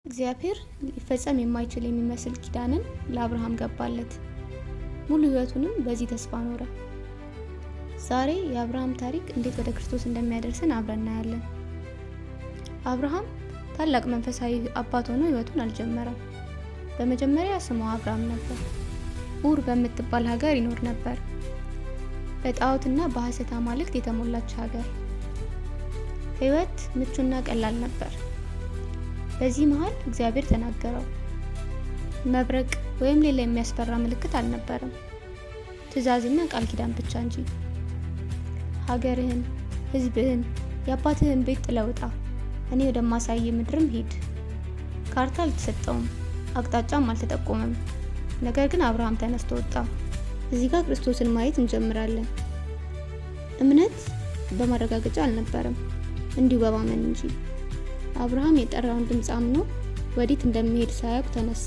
እግዚአብሔር ሊፈጸም የማይችል የሚመስል ኪዳንን ለአብርሃም ገባለት። ሙሉ ሕይወቱንም በዚህ ተስፋ ኖረ። ዛሬ የአብርሃም ታሪክ እንዴት ወደ ክርስቶስ እንደሚያደርሰን አብረን እናያለን። አብርሃም ታላቅ መንፈሳዊ አባት ሆኖ ሕይወቱን አልጀመረም። በመጀመሪያ ስሙ አብርሃም ነበር። ኡር በምትባል ሀገር ይኖር ነበር። በጣዖትና በሐሰት አማልክት የተሞላች ሀገር። ሕይወት ምቹና ቀላል ነበር። በዚህ መሃል እግዚአብሔር ተናገረው። መብረቅ ወይም ሌላ የሚያስፈራ ምልክት አልነበረም፣ ትእዛዝና ቃል ኪዳን ብቻ እንጂ። ሀገርህን፣ ሕዝብህን፣ የአባትህን ቤት ጥለህ ውጣ፣ እኔ ወደማሳይህ ምድርም ሂድ። ካርታ አልተሰጠውም፣ አቅጣጫም አልተጠቆመም። ነገር ግን አብርሃም ተነስቶ ወጣ። እዚህ ጋር ክርስቶስን ማየት እንጀምራለን። እምነት በማረጋገጫ አልነበረም፣ እንዲሁ በማመን እንጂ። አብርሃም የጠራውን ድምፅ አምኖ ወዴት እንደሚሄድ ሳያውቅ ተነሳ።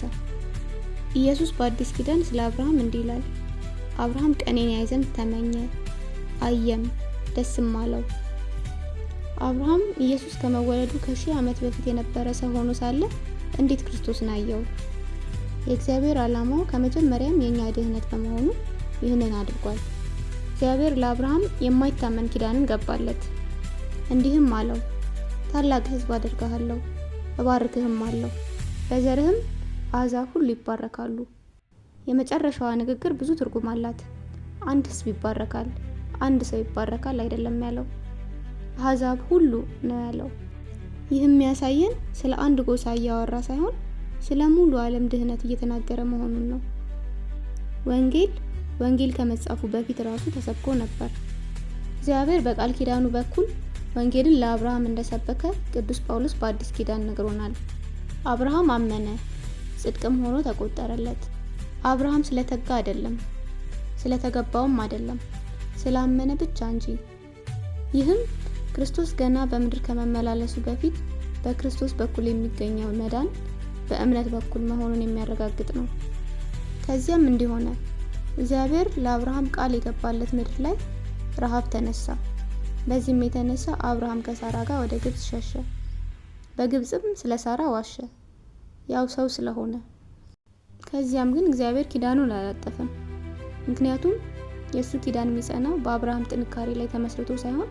ኢየሱስ በአዲስ ኪዳን ስለ አብርሃም እንዲህ ይላል፣ አብርሃም ቀኔን ያይ ዘንድ ተመኘ፣ አየም፣ ደስም አለው። አብርሃም ኢየሱስ ከመወለዱ ከ1000 ዓመት በፊት የነበረ ሰው ሆኖ ሳለ እንዴት ክርስቶስን አየው? የእግዚአብሔር ዓላማው ከመጀመሪያም የእኛ ድህነት በመሆኑ ይህንን አድርጓል። እግዚአብሔር ለአብርሃም የማይታመን ኪዳንን ገባለት። እንዲህም አለው፣ ታላቅ ሕዝብ አደርግሃለሁ፣ እባርክህም አለሁ፣ በዘርህም አሕዛብ ሁሉ ይባረካሉ። የመጨረሻዋ ንግግር ብዙ ትርጉም አላት። አንድ ሕዝብ ይባረካል፣ አንድ ሰው ይባረካል አይደለም ያለው፣ አሕዛብ ሁሉ ነው ያለው። ይህም የሚያሳየን ስለ አንድ ጎሳ እያወራ ሳይሆን ስለ ሙሉ ዓለም ድህነት እየተናገረ መሆኑን ነው። ወንጌል ወንጌል ከመጻፉ በፊት ራሱ ተሰብኮ ነበር። እግዚአብሔር በቃል ኪዳኑ በኩል ወንጌልን ለአብርሃም እንደሰበከ ቅዱስ ጳውሎስ በአዲስ ኪዳን ነግሮናል። አብርሃም አመነ፣ ጽድቅም ሆኖ ተቆጠረለት። አብርሃም ስለተጋ አይደለም፣ ስለተገባውም አይደለም፣ ስላመነ ብቻ እንጂ። ይህም ክርስቶስ ገና በምድር ከመመላለሱ በፊት በክርስቶስ በኩል የሚገኘው መዳን በእምነት በኩል መሆኑን የሚያረጋግጥ ነው። ከዚያም እንዲህ ሆነ፣ እግዚአብሔር ለአብርሃም ቃል የገባለት ምድር ላይ ረሃብ ተነሳ። በዚህም የተነሳ አብርሃም ከሳራ ጋር ወደ ግብጽ ሸሸ። በግብጽም ስለ ሳራ ዋሸ፣ ያው ሰው ስለሆነ። ከዚያም ግን እግዚአብሔር ኪዳኑን አላጠፈም። ምክንያቱም የእሱ ኪዳን የሚጸናው በአብርሃም ጥንካሬ ላይ ተመስርቶ ሳይሆን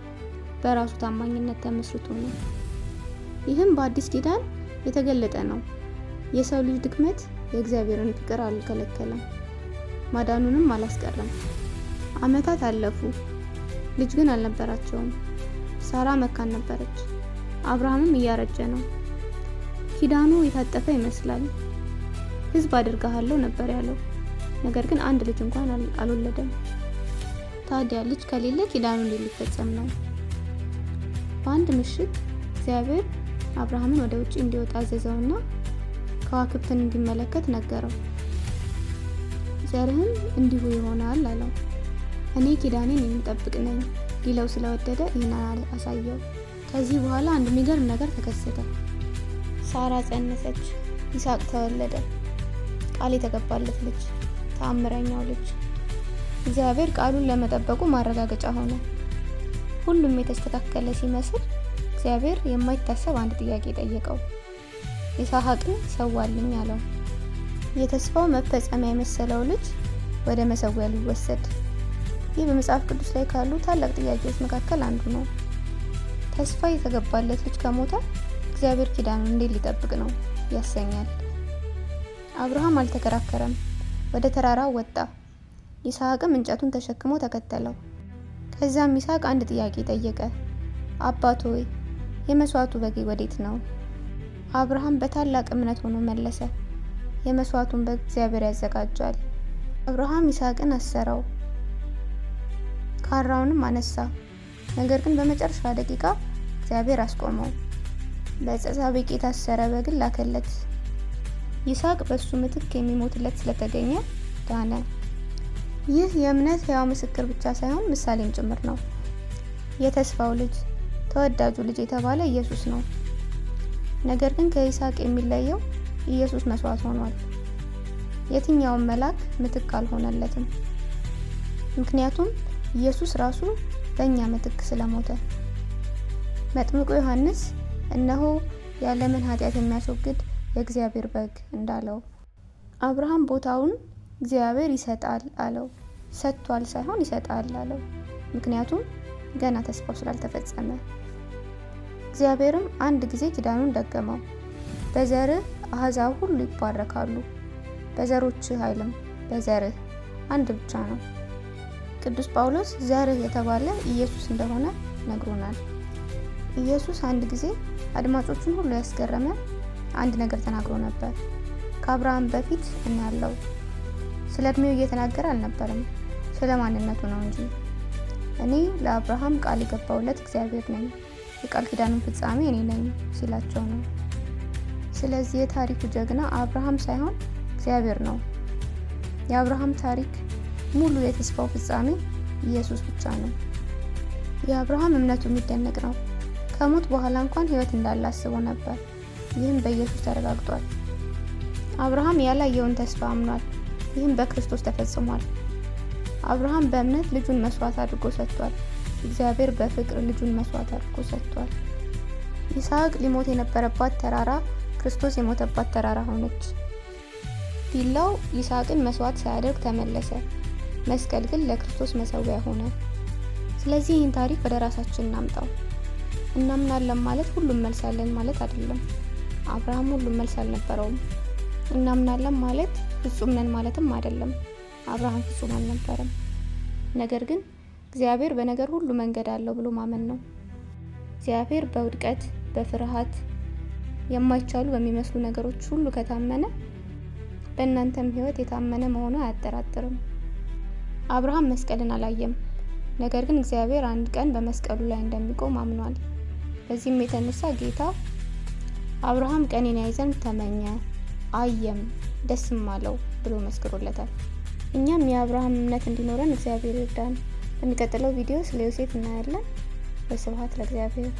በራሱ ታማኝነት ተመስርቶ ነው። ይህም በአዲስ ኪዳን የተገለጠ ነው። የሰው ልጅ ድክመት የእግዚአብሔርን ፍቅር አልከለከለም፣ ማዳኑንም አላስቀረም። ዓመታት አለፉ፣ ልጅ ግን አልነበራቸውም። ሳራ መካን ነበረች፣ አብርሃምም እያረጀ ነው። ኪዳኑ የታጠፈ ይመስላል። ሕዝብ አድርግሃለሁ ነበር ያለው፣ ነገር ግን አንድ ልጅ እንኳን አልወለደም። ታዲያ ልጅ ከሌለ ኪዳኑ እንዴት ሊፈጸም ነው? በአንድ ምሽት እግዚአብሔር አብርሃምን ወደ ውጭ እንዲወጣ አዘዘውና ከዋክብትን እንዲመለከት ነገረው። ዘርህም እንዲሁ ይሆናል አለው። እኔ ኪዳኔን የምጠብቅ ነኝ ሊለው ስለወደደ ይህን አሳየው። ከዚህ በኋላ አንድ የሚገርም ነገር ተከሰተ። ሳራ ጸነሰች፣ ይስሐቅ ተወለደ። ቃል የተገባለት ልጅ፣ ተአምረኛው ልጅ። እግዚአብሔር ቃሉን ለመጠበቁ ማረጋገጫ ሆነ። ሁሉም የተስተካከለ ሲመስል እግዚአብሔር የማይታሰብ አንድ ጥያቄ ጠየቀው። ይስሐቅን ሰዋልኝ አለው። የተስፋው መፈጸሚያ የመሰለው ልጅ ወደ መሰዊያ ሊወሰድ። ይህ በመጽሐፍ ቅዱስ ላይ ካሉ ታላቅ ጥያቄዎች መካከል አንዱ ነው። ተስፋ የተገባለት ልጅ ከሞተ እግዚአብሔር ኪዳኑን እንዴት ሊጠብቅ ነው ያሰኛል። አብርሃም አልተከራከረም። ወደ ተራራው ወጣ። ይስሐቅም እንጨቱን ተሸክሞ ተከተለው። ከዚያም ይስሐቅ አንድ ጥያቄ ጠየቀ። አባት ሆይ፣ የመስዋዕቱ በግ ወዴት ነው? አብርሃም በታላቅ እምነት ሆኖ መለሰ፣ የመስዋዕቱን በግ እግዚአብሔር ያዘጋጃል። አብርሃም ይስሐቅን አሰረው፣ ካራውንም አነሳ። ነገር ግን በመጨረሻ ደቂቃ እግዚአብሔር አስቆመው። በዕፀ ሳቤቅ የታሰረ በግን ላከለት። ይስሐቅ በእሱ ምትክ የሚሞትለት ስለተገኘ ዳነ። ይህ የእምነት ሕያው ምስክር ብቻ ሳይሆን ምሳሌም ጭምር ነው። የተስፋው ልጅ፣ ተወዳጁ ልጅ የተባለ ኢየሱስ ነው። ነገር ግን ከይስሐቅ የሚለየው ኢየሱስ መስዋዕት ሆኗል። የትኛውም መልአክ ምትክ አልሆነለትም። ምክንያቱም ኢየሱስ ራሱ በእኛ ምትክ ስለሞተ። መጥምቁ ዮሐንስ እነሆ የዓለምን ኃጢአት የሚያስወግድ የእግዚአብሔር በግ እንዳለው። አብርሃም ቦታውን እግዚአብሔር ይሰጣል አለው። ሰጥቷል ሳይሆን ይሰጣል አለው። ምክንያቱም ገና ተስፋው ስላልተፈጸመ። እግዚአብሔርም አንድ ጊዜ ኪዳኑን ደገመው። በዘርህ አሕዛብ ሁሉ ይባረካሉ። በዘሮችህ አይልም፣ በዘርህ አንድ ብቻ ነው። ቅዱስ ጳውሎስ ዘርህ የተባለ ኢየሱስ እንደሆነ ነግሮናል። ኢየሱስ አንድ ጊዜ አድማጮቹን ሁሉ ያስገረመ አንድ ነገር ተናግሮ ነበር። ከአብርሃም በፊት እኔ አለሁ። ስለ እድሜው እየተናገረ አልነበረም፣ ስለ ማንነቱ ነው እንጂ። እኔ ለአብርሃም ቃል የገባሁለት እግዚአብሔር ነኝ፣ የቃል ኪዳኑን ፍጻሜ እኔ ነኝ ሲላቸው ነው። ስለዚህ የታሪኩ ጀግና አብርሃም ሳይሆን እግዚአብሔር ነው። የአብርሃም ታሪክ ሙሉ የተስፋው ፍጻሜ ኢየሱስ ብቻ ነው። የአብርሃም እምነቱ የሚደነቅ ነው። ከሞት በኋላ እንኳን ሕይወት እንዳለ አስቦ ነበር። ይህም በኢየሱስ ተረጋግጧል። አብርሃም ያላየውን ተስፋ አምኗል። ይህም በክርስቶስ ተፈጽሟል። አብርሃም በእምነት ልጁን መስዋዕት አድርጎ ሰጥቷል። እግዚአብሔር በፍቅር ልጁን መስዋዕት አድርጎ ሰጥቷል። ይስሐቅ ሊሞት የነበረባት ተራራ ክርስቶስ የሞተባት ተራራ ሆነች። ቢላው ይስሐቅን መስዋዕት ሳያደርግ ተመለሰ። መስቀል ግን ለክርስቶስ መሰዊያ ሆነ። ስለዚህ ይህን ታሪክ ወደ ራሳችን እናምጣው። እናምናለን ማለት ሁሉም መልስ አለን ማለት አይደለም። አብርሃም ሁሉም መልስ አልነበረውም። እናምናለን ማለት ፍጹም ነን ማለትም አይደለም። አብርሃም ፍጹም አልነበረም። ነገር ግን እግዚአብሔር በነገር ሁሉ መንገድ አለው ብሎ ማመን ነው። እግዚአብሔር በውድቀት፣ በፍርሃት፣ የማይቻሉ በሚመስሉ ነገሮች ሁሉ ከታመነ በእናንተም ሕይወት የታመነ መሆኑ አያጠራጥርም። አብርሃም መስቀልን አላየም። ነገር ግን እግዚአብሔር አንድ ቀን በመስቀሉ ላይ እንደሚቆም አምኗል። በዚህም የተነሳ ጌታ አብርሃም ቀኔን ያይ ዘንድ ተመኘ፣ አየም፣ ደስም አለው ብሎ መስክሮለታል። እኛም የአብርሃም እምነት እንዲኖረን እግዚአብሔር ይርዳን። በሚቀጥለው ቪዲዮ ስለ ዮሴፍ እናያለን። ወስብሐት ለእግዚአብሔር።